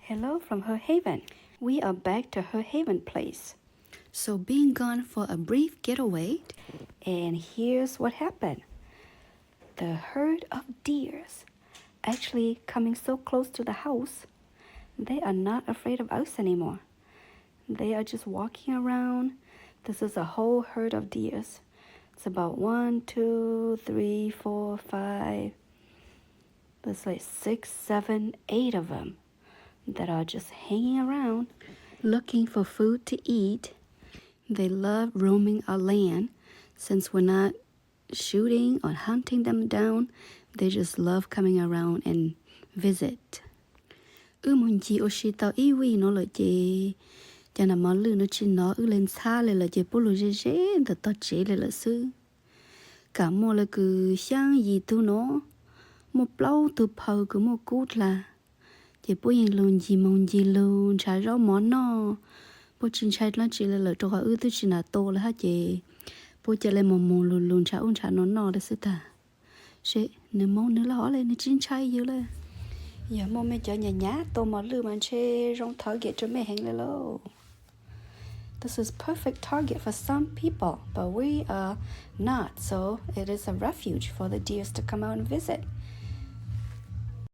Hello from Her Haven. We are back to Her Haven place. So, being gone for a brief getaway, and here's what happened. The herd of deers actually coming so close to the house, they are not afraid of us anymore. They are just walking around. This is a whole herd of deers. It's about one, two, three, four, five, there's like six, seven, eight of them that are just hanging around looking for food to eat. They love roaming our land since we're not shooting or hunting them down. They just love coming around and visit. Wb mus ncig ua si tau ib vij no lawm ces cov nas mos lwj no tsis hnov wb li ntxhab li lawm ces puab lug ze ze ntawm tog tsev li lawm xwb. Kam muaj le kws xyaab yim tug no, muaj plaub tug phaw kws muaj kub dlha, ces puab yeej lug ncig moog ncig lug nrhav zaub mov noj. Puab tsis ntshai dlaab tsi li lawm rua qhov wb twb tsis nam tua le hab ces puab ca le moog moog lug lug nrhav ub nrhav no noj le xwb tag. Seb nwg moog nwg le hov le nwg tsis ntshai yug le. Yog muaj mej cov nyam nyam tua mos lwj mas ntshe zoo target rua mej heev le lauj. This is perfect target for some people, but we are not, so it is a refuge for the deers to come out and visit.